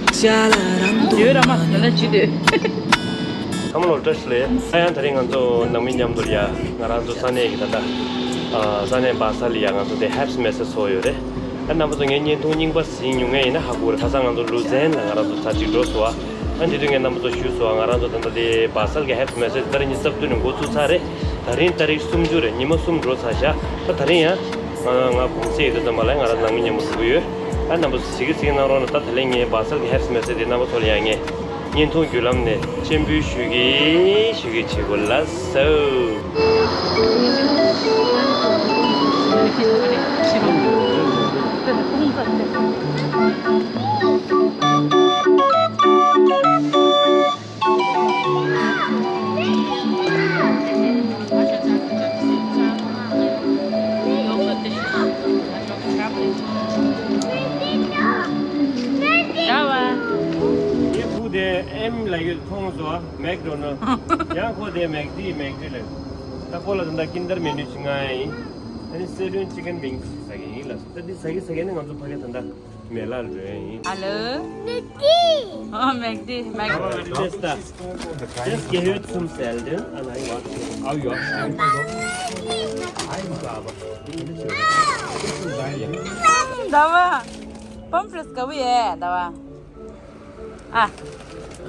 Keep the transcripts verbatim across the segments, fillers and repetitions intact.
ཡོད་ར་མ་ད་ལ་ཅི་འདོད། ཚང་མ་ལ་བཀྲ་ཤིས་བདེ་ལེགས། ཨ་ཡང་དེ་རིང་ང་ཚོ་ནང་མི་མཉམ་དུ་ཡ་ང་རང་ཚོ་ས་གནས་ཀྱི་ད་ལྟ་ཨ་ས་གནས་སྦ་ས་ལ་ཡ་ང་ཚོ་དེ་ཧེབ་སི་མེ་སེ་ཚོགས་ཡོད་རེད། ཨ་རྣམ་པ་ཚོ་ངའི་བརྙན་ཐུང་རྙིང་པ་གཟིགས་མྱོང་མཁན་ཡིན་ན་ཧ་གོ་རེད། ཁ་སང་ང་ཚོ་ལུ་ཛན་ལ་ང་རང་ཚོ་ཚར་གཅིག་འགྲོ་སོང་ཨ། ཨ་དེ་དུས་ངས་རྣམ་པ་ཚོ་ཞུས་སོང་ཨ། ང་རང་ཚོ་ད་ལྟ་དེ་སྦ་ས་ལ་གི་ཧེབ་སི་མེ་སེ་ཏ་རིག་ཉི་ཤུ་རྩ་བདུན་ནས་འགོ་ཚུགས་ཚར་རེད། ད་རིང་ཏ་རིག་སུམ་ཅུ་རེད། ཉི་མ་གསུམ་འགྲོ་ཚར་ཤག་ད་ད་རིང་ཡང་ང་ང་གུང་སེང་ཡོད་དུས་ཙམ་པ་ལ་ང་རང་ནང་མི་མཉམ་པོ་འགྲོ་གི་ཡོད། ཨ་རྣམ་པ་ཚོ་གཟིགས་གི་གཟིགས་གནང་རོགས་གནང་། ད་ད་ལན་ངས་སྦ་ས་ལ་གི་ཧེབ་སི་མེ་སེ་དེ་རྣམ་པ་ཚོ་ལ་ཡང་ངས་བརྙན་ཐུང་བརྒྱུད་ལམ་ནས་སྤྱན་འབུལ་ཞུ་གི་ཞུ་གི་བྱེད་དགོས་ལགས་སོ། ངའི་བུ་དེ་ཨེམ་ལབ་ཡོད་མཐོང་སོང་། མེག་ཌོ་ནལ། ཡང་ཁོ་དེ་མེག་ཌི་མེག་ཌི་ལབ། ད་ཁོ་ལ་ད་ལྟ་ཀིན་ཌར་མེ་ནུ་ཅིག་མངགས་ཡིན། ཨ་ནི་སེ་ཊོན་ཅི་ཀན་ཝིང་ཟེར་གྱི་ཡིན་ལབ། ད་འདི་ཟ་གི་ཟ་གི་ནི་ང་ཚོ་ཕ་གི་ད་ལྟ་མེ་ལ་ལོས་ཡིན། Hello. ཨོ་མེག་ཌི་མེག་ཌི། Just uh, just give you some salad and I want to. ཟླ་བ། ཕོམ་ཕྲེས་དགའ་བོ་ཡས་ཟླ་བ། ཨ།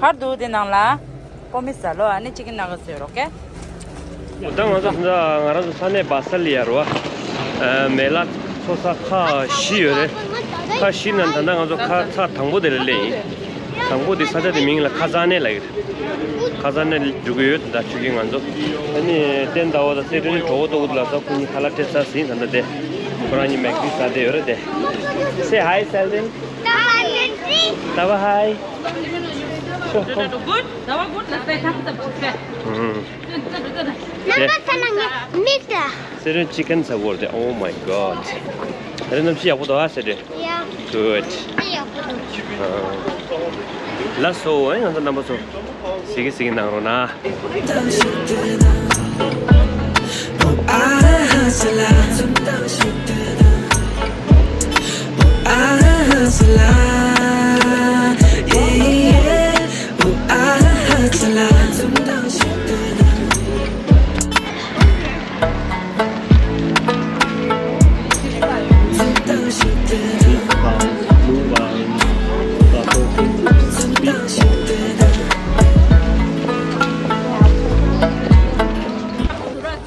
གར་འདུག་དེ་ནང་ལ། པོ་མི་ཟ་ལོ་ཨ་ནི་ཅི་ཀན་ནག་ག་སོ་རོ་ཀེ། ད་ང་ཚོ་ད་ང་རང་ཚོ་ས་གནས་སྦ་ས་ལ་ཡ་རོ། མེ་ལ་འཚོ་ས་ཁག་བཞི་ཡོད་རེད། ཁག་བཞི་ནང་ད་ལྟ་ང་ཚོ་ཁག་ཚག་དང་པོ་དེ་ལ་སླེབས་ཡིན། དང་པོ་དེ་ས་ཆ་དེ་མིང་ལ་ཁ་ཛ་ནེ་ལབ་ཀྱི་རེད། ཁ་ཛ་ནེ་འགྲོ་གི་ཡོད། ད་ཆུ་རྒྱུན་ང་ཚོ་ཨ་ནི་ཏན་ཏའོ་དང་སེ་ཀྲེན་གྲོགས་པོ་ཏོག་ལ་ས་ཁོ་གཉིས་ཁ་ལག་སྤྲད་ཚར་ཟིན། ད་ལྟ་དེ་ཁོ་རང་གཉིས་མེག་ཌི་ཟ་བསྡད་ཡོད་རེད་དེ། Say hi, Selden. ཟླ་བ་hi. Good. ཟླ་བ་good. ལ་སའི་ཐམ་སབ་ཅིག་སེ། ཨུམ། རྣམ་པ་ཚོ་ལ་ངས་མིག་ལ། སེ་རན་ཅི་ཀན་ཟ་གོ་རེད། Oh my God. རེད། གནམ་གཤིས་ཡག་པོ་འདུག་ཨ་སེ་རན། Yeah. Good. ཡག་པོ་འདུག་ཨ། ལགས་སོ། ཨེ་ང་ཚོ་རྣམ་པ་ཚོ་གཟིགས་གི་གཟིགས་གི་གནང་རོགས་གནང་།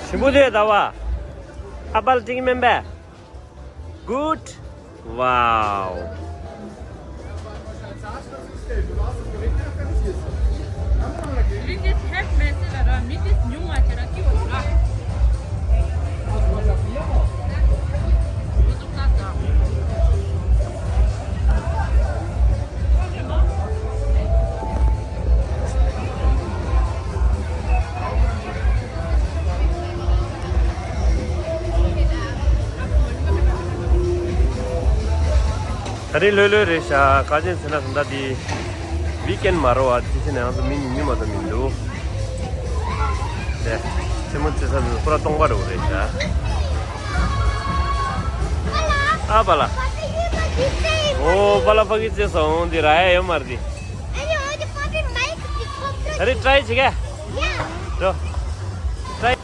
ཞིམ་པོ་རེད་ཟླ་བ། ཨ་པལ་ཏིང་མེན་པས། Good. Wow. ད་རེས་ལྷོད་ལྷོད་རེད་ཤག་ག་ཅན་ཟེར་ན་ད་ལྟ་འདི་ཝིག་ཨེན་མ་རེད་བ། དེ་བཞིན་ང་ཚོ་མི་ཉུང་ཉུང་མ་གཏོགས་མི་འདུག་དེ་རྩེད་མོ་རྩེ་ས་འདི་ཚོ་ཁོ་ར་སྟོང་པ་འདྲ་བོ་རེད་ཤག་ཨ་པ་ལ། ཨོ་པ་ལ་ཕ་གི་རྩེ་སོང་འདི་ར་ཡ་ཡོད་མ་རེད་འདི། ད་རེས་ཊྲའི་བྱེད་ག་འགྲོ། ཊྲའི།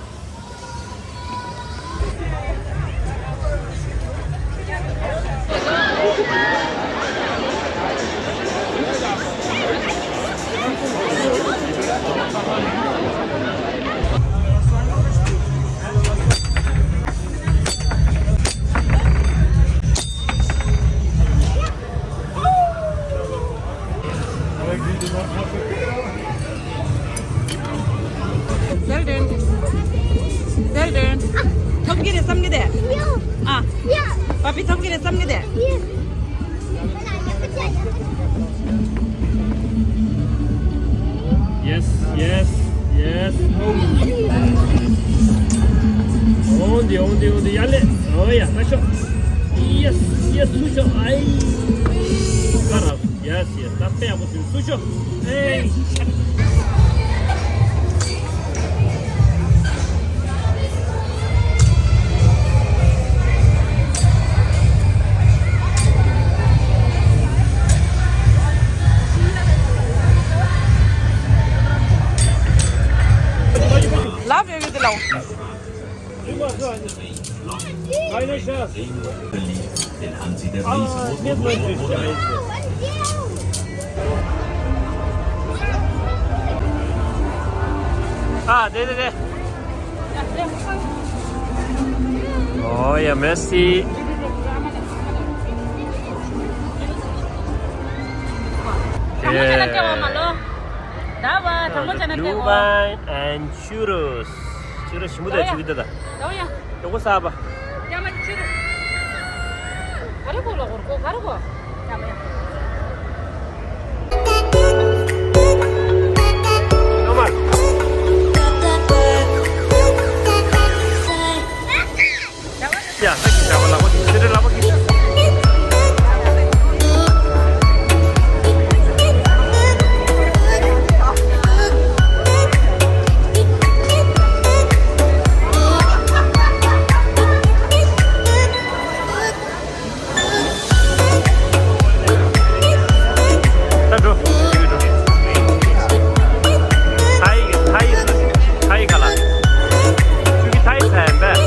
Selden. Selden. ཐོབ་ཀྱི་རེད་བསམ་གྱི་དེ། ཨ། པ་པི་ཐོབ་ཀྱི་རེད་བསམ་གྱི་དེ། Yes, yes, yes. འོང་དེ་འོང་དེ་འོང་དེ་ཡ་ལེ། ཨོ་ཡ་ད་ཤོག Yes, yes, ཚུར་ཤོག་ཨའི། ཁ་ར། Yes, yes. ད་དཔེ་ཡག་པོ་བཟོས། ཚུར་ཤོག་ཨེ། Dann haben sie das Risiko. Ah, de, de, de. Oh, ja, merci. Blue wine and churros. Churros ཞིམ་པོ་དང་བྱུག་གི་འདུག་ད། ཡོང་ཡ། ཡོང་གོ་ས་པ། ཡ་མ་ཕྱིར། ག་རེ་གོ་ལ་གོར་གོ་ག་རེ་གོ། ཡ་མ་ཡ། ཡོང་མ། ཡ་ས་ཀྱི་བྱ་བ་ལ་གོ་དེ་ཚེ་རེ་ལ་གོ་གི། ད་འགྲོ། ཐའི་ཐའི་ཐའི་ག་ལ། ཆུ་གི་ཐའི་ཚན་པས། ད་བ།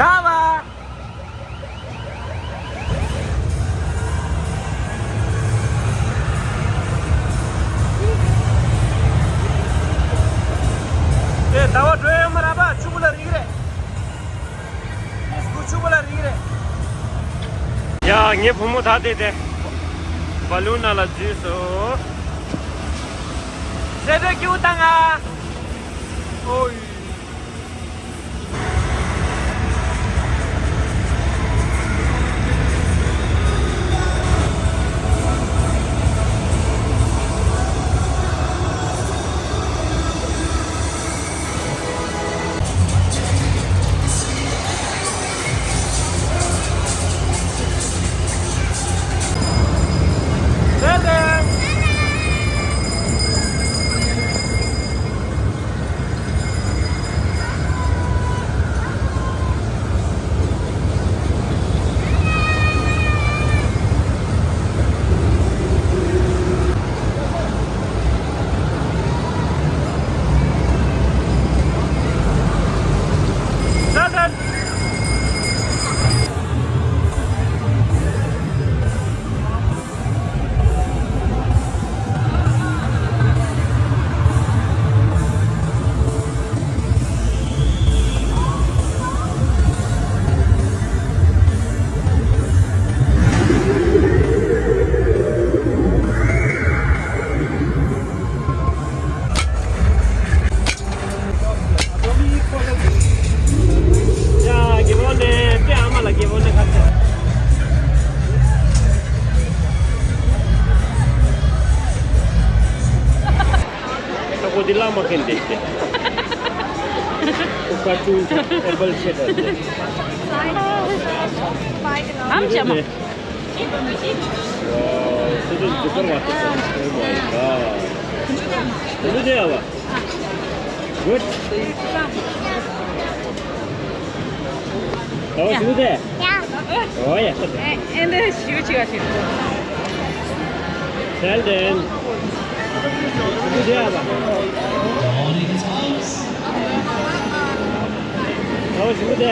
ད་བ། ཨེ་ད་བ་འགྲོ་ཡ་མ་ར་བ་ཆུ་བུ་ལ་རིག་རེད། ཆུ་བུ་ལ་རིག་རེད། ཡ་ངའི་བུ་མོ་ད་དེ་དེ་བ་ལུན་ནང་ལ་འཛུལ་སོང་། ཟེར་འདོད་སྐྱིད་པོ་བཏང་ང་། ཨོ་ཡི། ཡ། དགེ་བོ་ནས་དཔེ་ཨ་མ་ལ་དགེ་བོ་ནས་ཁ་ཆེ། ཁོ་འདི་བླ་མ་མཁན་དེ་སྐད། ཁོ་ཀར་ཊུན་ཨེ་བལ་ཤེ་ད་དེ། ཨམ་ཅམ། Wow, this is super water. Oh my God. Good. How was good? Yeah. Oh, yeah. And then shoot you at it. Tell them. Good. How was good?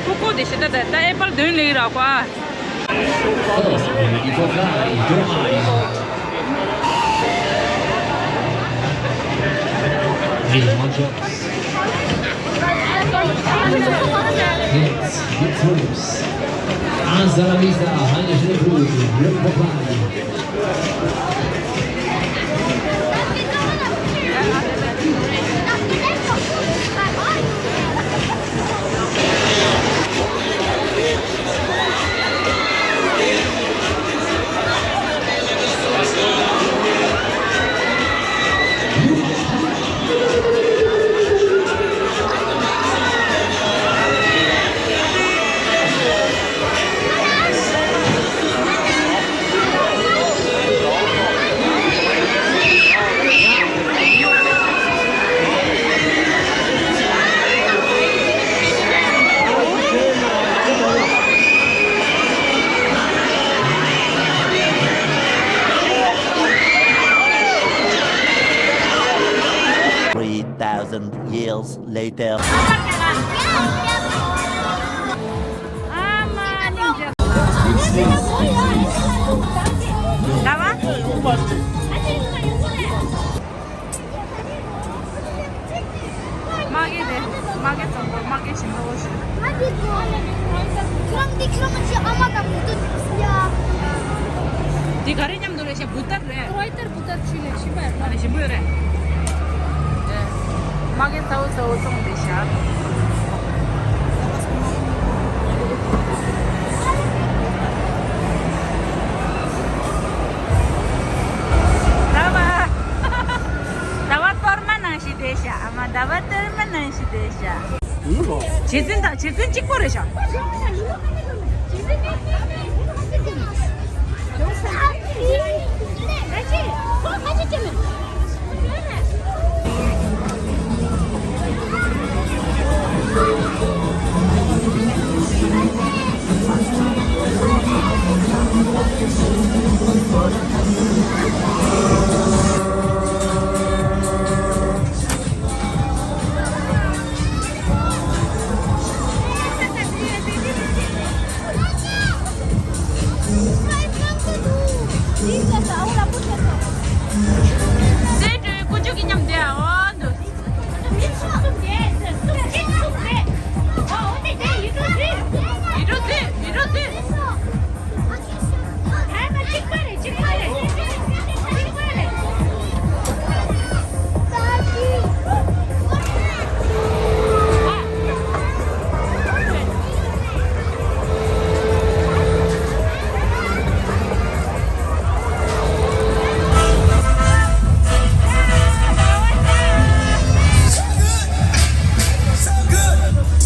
Coco de chita da da apple dun le ra kwa. Hasta la vista, Heinrich Leput, Lepopani. Three thousand years later. དམག་གི་རེད། དམག་གི་ཚོང་པ། དམག་གི་ཞིང་པ་བོ་ཞིག་ཁྱོད་རང་འདི་ཁྱོད་རང་གི་ཨ་མ་དང་མི་འདུག་ཡ། འདི་ག་རེ་མཉམ་དུ་རེད་ཤག་བུ་ཏར་རེད། ཀྲོའི་ཏར་བུ་ཏར་ཆུ་ལས་ཞིམ་པ་རེད། ཨ་ནི་ཞིམ་པོ་ཡོད་རེད། དམག་གི་ཚ་བོ་ཚ་བོ་བཙོང་བསྡད་ཤག་ཟླ་བ། ཟླ་བ་གཏོར་མ་ནང་བཞིན་བསྡད་ཤག་ཨ་མ་ཟླ་བ་གཏོར་མ་ནང་བཞིན་བསྡད་ཤག་བྱེད་ཚུལ་དང་བྱེད་ཚུལ་གཅིག་པོ་རེད་ཤག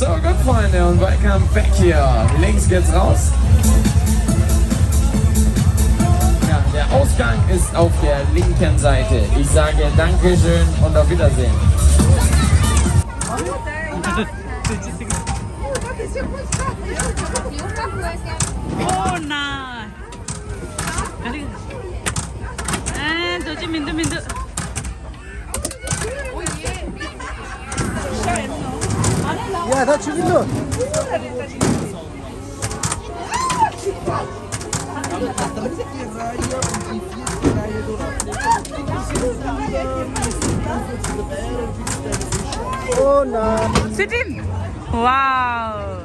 So good, Freunde, und welcome back hier. Links geht's raus. Ja, der Ausgang ist auf der linken Seite. Ich sage Dankeschön und auf Wiedersehen. Oh, nice. ཨེ། རྡོ་རྗེ་མི་འདུག་མི་འདུག་ཡ། ད་ཆུ་གི་འདུག་ཨོ་ན། སི་ཏིན། ཝའོ།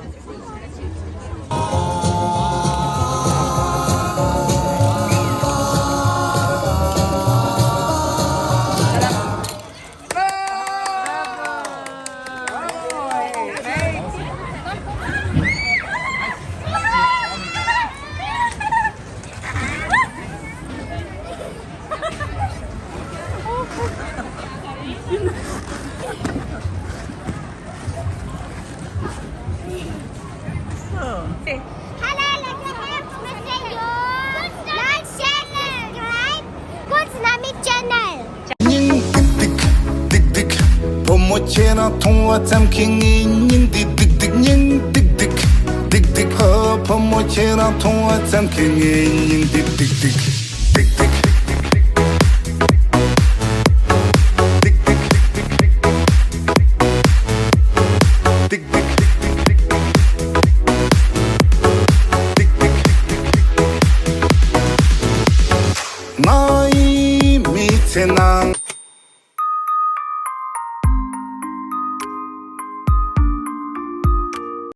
མཐོང་བ་ཙམ་གྱིས་ངའི་སྙིང་འདི་ཏིག་ཏིག་སྙིང་ཏིག་ཏིག་ཏིག་ཏིག་ཕ་ཕ་མོ་ཁྱེད་རང་མཐོང་བ་ཙམ་གྱིས་ངའི་སྙིང་འདི་ཏིག་ཏིག་ཏིག་ཏིག